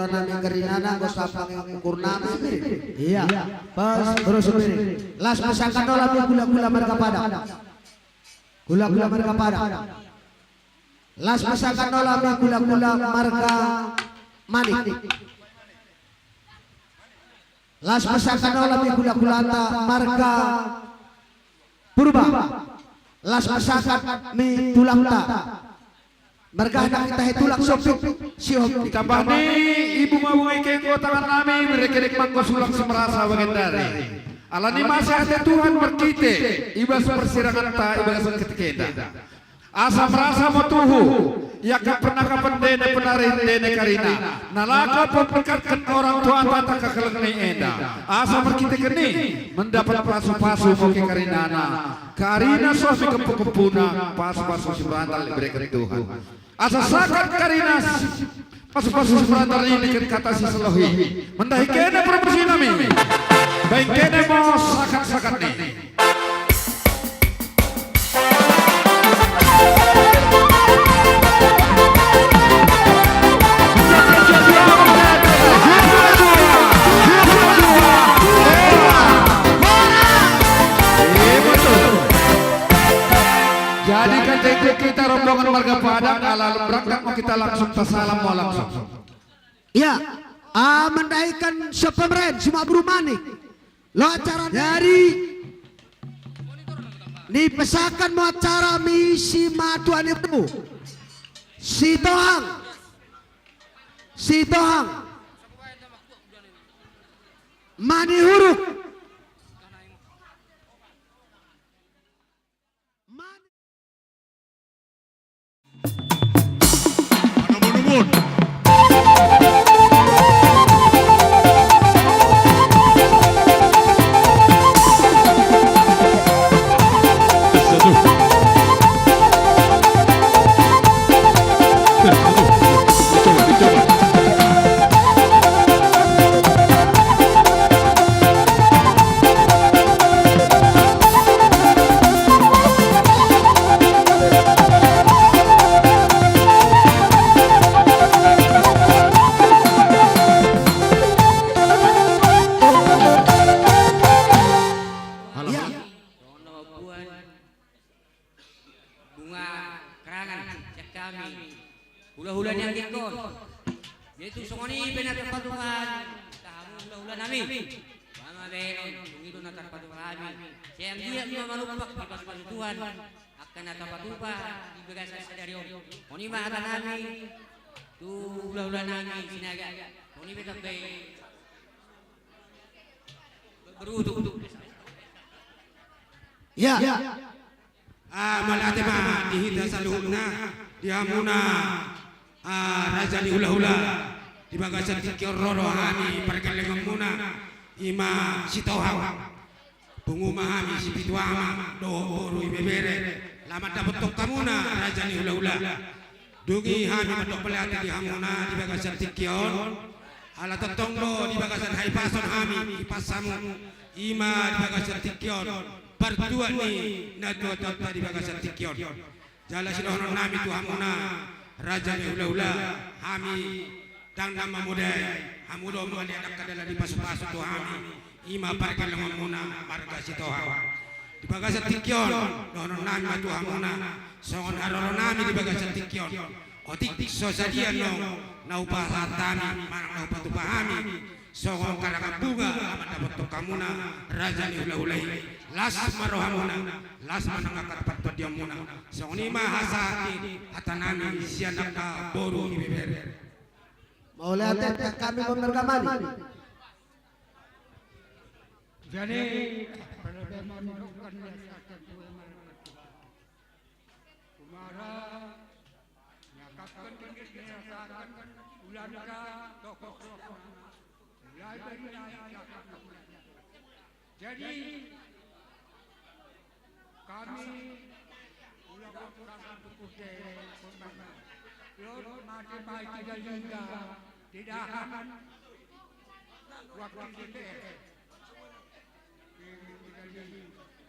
nami karinana, enggo sap angka ukur nami. Iya. Pas, terus sendiri. Las mesakan ola mi gula-gula marga Padang. Gula-gula marga Padang. Las mesakan ola mi gula-gula marga Manik. Las mesakan ola mi gula-gulanta marga Purba. Las mesakan mi tulangta. Marga anak kita he tulang Sopik, Sihop. Ditambah ni ibu mabungi kenggo tangan nami, mereka dik mangko sulang semerasa bagendari. Alani masih ate Tuhan merkite, ibas persirangan ta, ibas ketikenda. Asa merasa mo tuhu, iakap pernakapen ndene penari ndene karina, nalako pemberkatken orang tuanta takkakeleng ni enda. Asa merkiteken i, mendapat pasu-pasu mo ke karinana. Karina soh mi kempu-kempuna, pasu-pasu si merandal ibereken Tuhan. Asa sakat karina, pasu-pasu si merandal i ibereken kata si selloh i. Mendahi kene permusi nami. Baing kene mo sakat-sakat ni. Jadi, katenggo kita rombongan marga Padang, ala berangkat mo kita langsung, tasalam mo langsung. Iya, ah, mendahiken sopemeren, si Mak Buru Manik. Lo acara dari, nipesaken mo acara mi si matuan ibu. Sitohang. Sitohang. Manihuruk. Halo. Iya. Songon na mambuat bunga kerangan sian kami hula-hula ni anggingkon. Jadi tu songon i pe na tarpatupa hamu hula-hula nami. Mama benon, dung i do na tarpatupa hami. Sai anggiat ma manumpak dipasu-pasu Tuhan angka na tarpatupa di bagasan sadari on. Songon i ma hata nami tu hula-hula nami Sinaga. Songon i pe tamba i. Berutuk. Ya. Ah, mauliate ma di hita saluhutna, di hamuna, ah, raja ni hula-hula, di bagasan tingki on ro do hami pargellengonmuna, i ma Sitohang. Pungu ma hami sipitu ama, dohot boru ibebere, la mandapothon hamuna raja ni hula-hula. Dung i hami mandok mauliate di hamuna di bagasan tingki on, ala tongtong do di bagasan haipason hami ipas hamu, i ma di bagasan tingki on, partuat ni natua-tuanta di bagasan tingki on. Jala sidohonon nami tu hamuna, raja ni hula-hula, hami dang na mamodai, hamu do mangalean angka dalan ni pasu-pasu tu hami, i ma pargellengonmuna marga Sitohang. Di bagasan tingki on, dohonon nami ma tu hamuna, songon haroro nami di bagasan tingki on. Otik so sadia naung na hupasahat hami, manang na hupatupa hami, songon karangan bunga la mandapothon hamuna, raja ni hula-hula i. Las ma rohamuna, las ma nang angka parpandionmuna. Songon i ma hasa hati hata nami sian angka boru ibebere. Mauliate, kami mo marga Manik. Jadi, pelebeman dokkan biasaken kue marga Kumarah, nyakapken dengke, nyakapken ulanta tokoh-tokoh. Mulai dari naik ke atas. Jadi, kami ulang tahun tukuh de pembangunan. Lot mate mai tiga liga, tidak akan wakil D P R.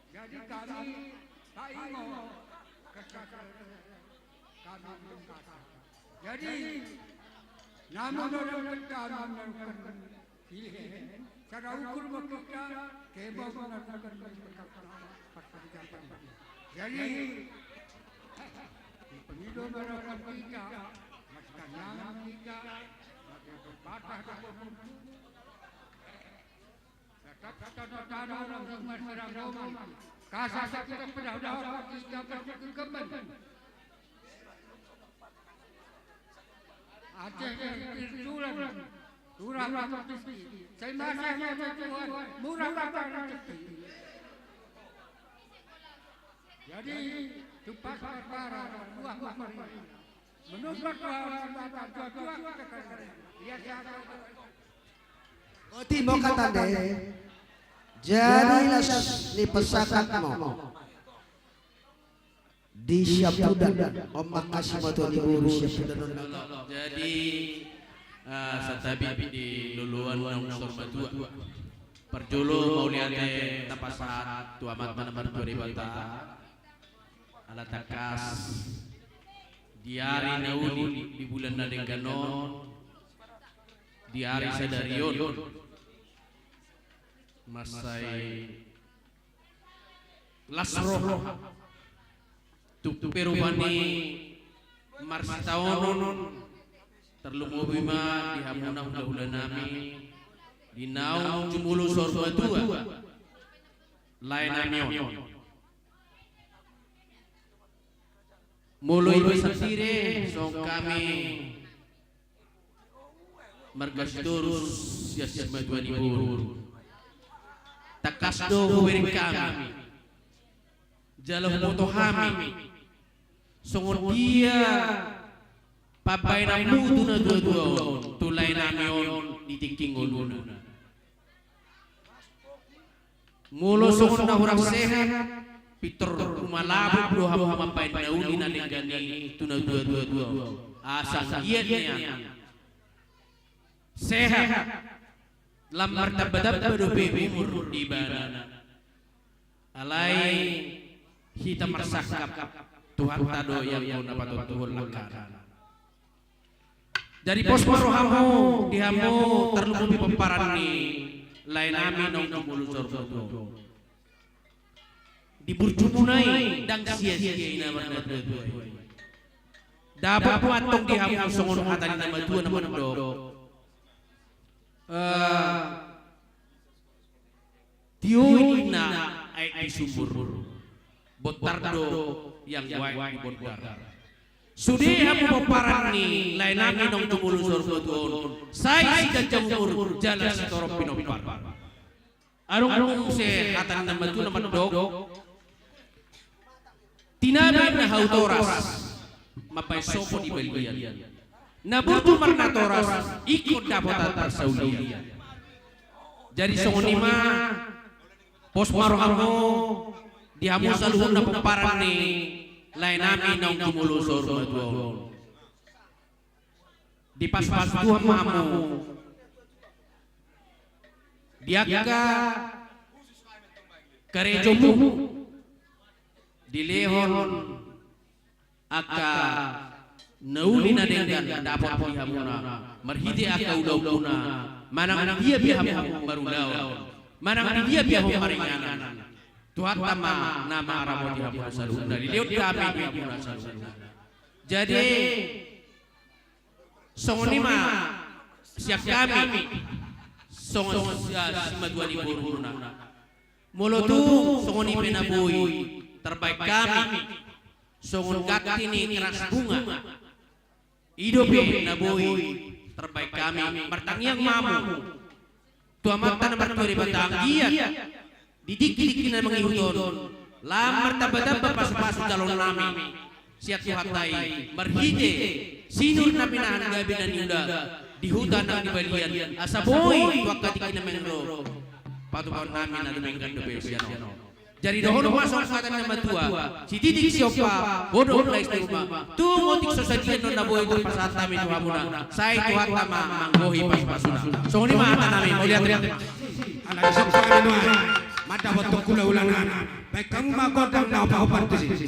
Jadi kami paingo kesakal kami mengkata. Jadi, Namun oda kami menaruhken pilihen, sada ukur mo kita, kebo menaruhken pilihen. Jadi, pengido menaruhken kita, maksudnya kita, makin berpatah dan bermutu. Tetap kita tanah-tanah orang Sungai Seranggoman. Kasa kita pedah-pedah kita berkekemen. Aceh spiritulan, turah mata rezeki. Terima kasih, Tuhan, murah mata rezeki. Jadi, tupas perkara buah mata rezeki. Menurut buah mata dua-dua kita kena. Ia siapa? Oti mo katande. Jadi las ni pesakat mo. Di siapudan, om makasi mo tuan ibu siapudan on. Jadi, eh, santabi di loloan naung sor matua. Parjolo mauliate tapasahat tu Amanta na martua Debata. Ala tangkas di ari na uli di bulan na denggan on, di ari sadari on, mansai las roha tu perubahan ni marsitaonon, terlumobi ma di hamuna hula-hula nami, di naung jumolo sor matua, lae nami on. Molo i Besantire, song kami marga Sitorus, sias simatua ni boru. Tangkas do hubereng kami, jalo huboto hami songon dia pambahenanmu tu na dua-dua on, tu lae nami on di tingki ngoluna. Molo songon na hurang sehat, pintor humalabuk do hamu mambahen na uli na denggan i tu na dua-dua on. Asa nggiat nian sehat, lam martamba-tamba dope umur di ibana. Alai hita marsangkap, Tuhanta do ia enggo na patontuhon langkana. Jadi pos ma rohamu di hamu terlumobi pomparan ni lae nami naung jumolo sor matua on. Di burjumuna i ndang sia-sia i na martua-tua i. Dapot ma tong di hamu songon hata ni na matua na mandok, eh, tio i ninna aek di sumur, bontar do ia enggo aek di bondar. Sude hamu pomparan ni lae nami naung jumolo sor matua on, sai siganjang umur jala sitorop pinompar. Adong muse hata ni na matua na mandok, tinabi na hau toras, mambahen sopo di balian. Na burju marnatoras, ingkon dapot parsaulian. Jadi songon i ma, pos ma rohamu di hamu saluhutna pomparan ni lae nami naung jumolo sor matua on. Dipasu-pasu Tuhan ma hamu di angka karejomu, dilehon angka na uli na denggan dapot di hamuna marhite angka ulaonmuna, manang di dia pe hamu marulaon, manang di dia pe hamu maringanan, Tuhanta ma na mangaramoti hamuna saluhutna, dilehon dame di hamuna saluhutna. Jadi songon i ma sian kami, songon si, ah, simatua ni borumuna. Molo tung songon i pe na boi terbaing kami songon ganti ni keras bunga, i dope na boi terbaing kami martangiang ma hamu tu Amanta na martua Debata anggiat di dingki-dingki na mengihut on, lam martamba-tamba pasu-pasu jaloon nami sian Tuhanta i marhite sinur na pinahan gabe na niula di huta nang di balian, asa boi tu angka dingki na mengro patupaon nami na dumenggan dope sian on. Jadi dohononku ma songon hata ni na matua, sititik siompa, godang lais ni ruma. Tung otik so sadia non na boi terpasahat nami tu hamuna, sai Tuhanta ma manggohi pasu-pasuna. Songon i ma hata nami, mauliate. Ala dison kami nuaeng, mandapot tong hula-hula nami. Baing hamu ma gondang na ompar-ompar tusi.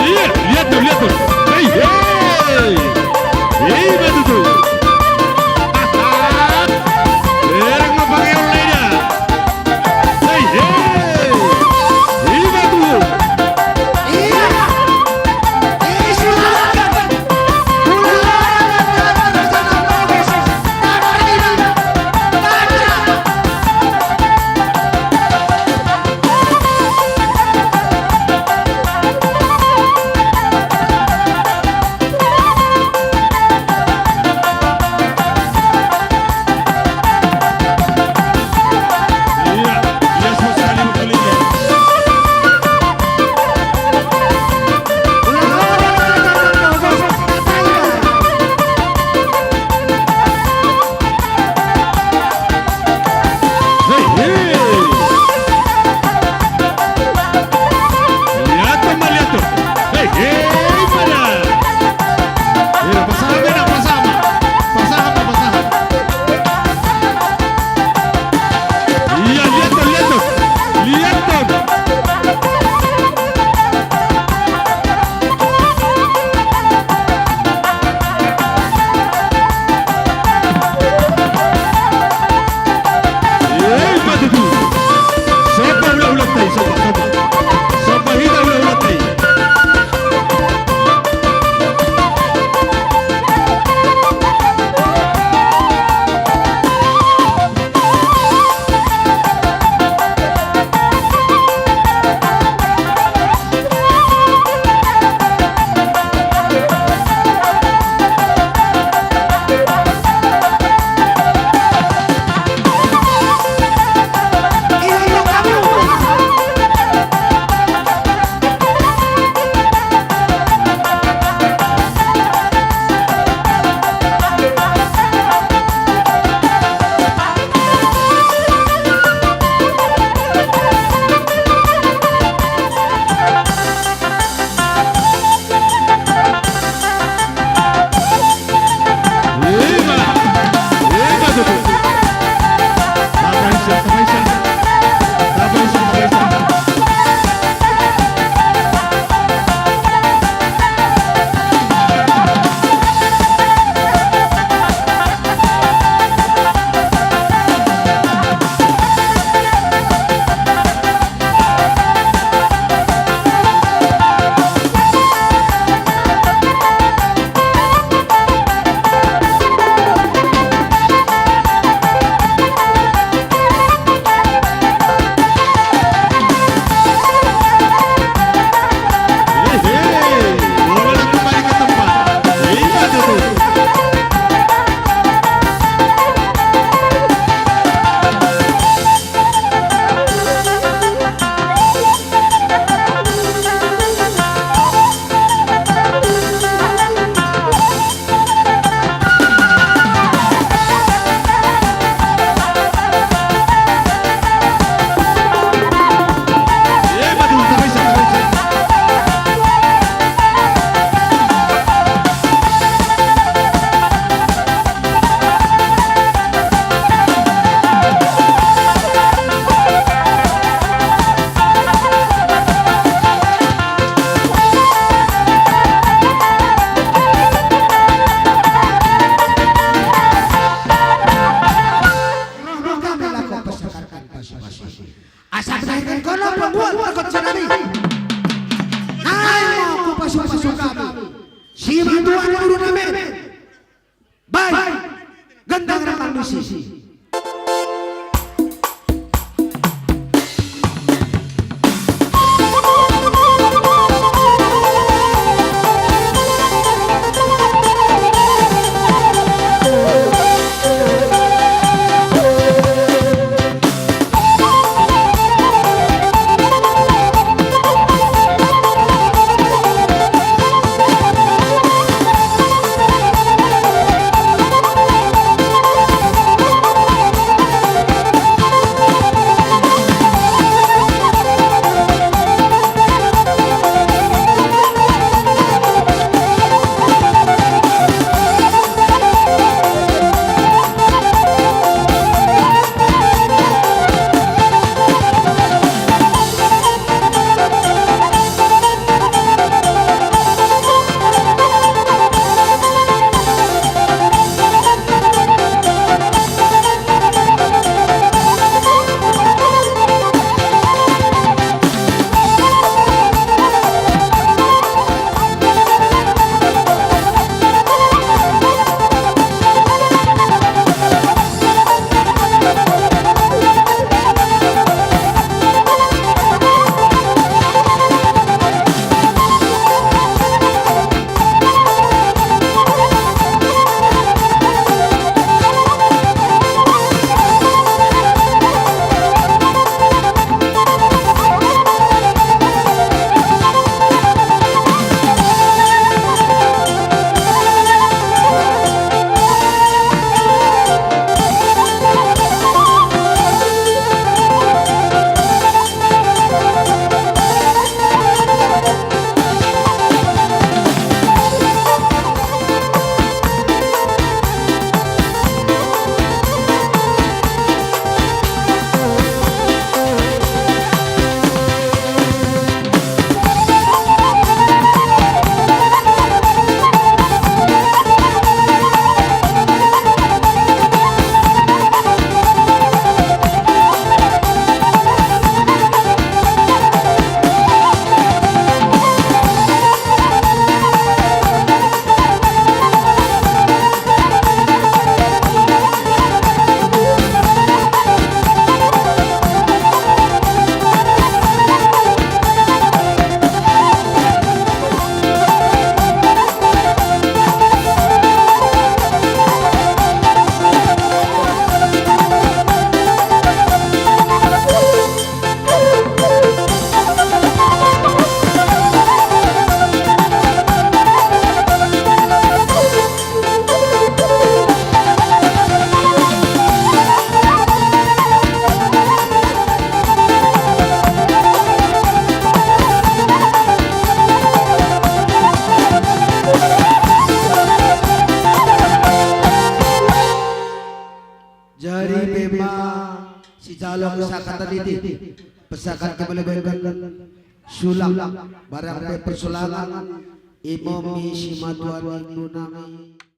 Iya, lihat tuh, lihat tuh. Hei, hei. Hei, betul tuh. Erang apa kau lainnya? Hei, hei. Hei, betul. Iya. Hei, hei. Lihat tuh, lihat tuh. Hei, hei, pada. Iya, pasaha, bena, pasaha. Pasaha, pasaha. Iya, lihat tuh, lihat tuh. Lihat tuh. Ei, mate tu. Sapa ulah-ulah tai, sapa, sapa. Sapa hita ulah-ulah tai. Asa pedahiken kono pembuat rekod senami. Nai mo kupasu-pasu kami. Simatuan guru nami. Bai, gendang rekam misi. pe ma sijalo kesakatan idi, pesakat kemelebeken sulak, barang pe persolangan, imo mi simatuan indu nami.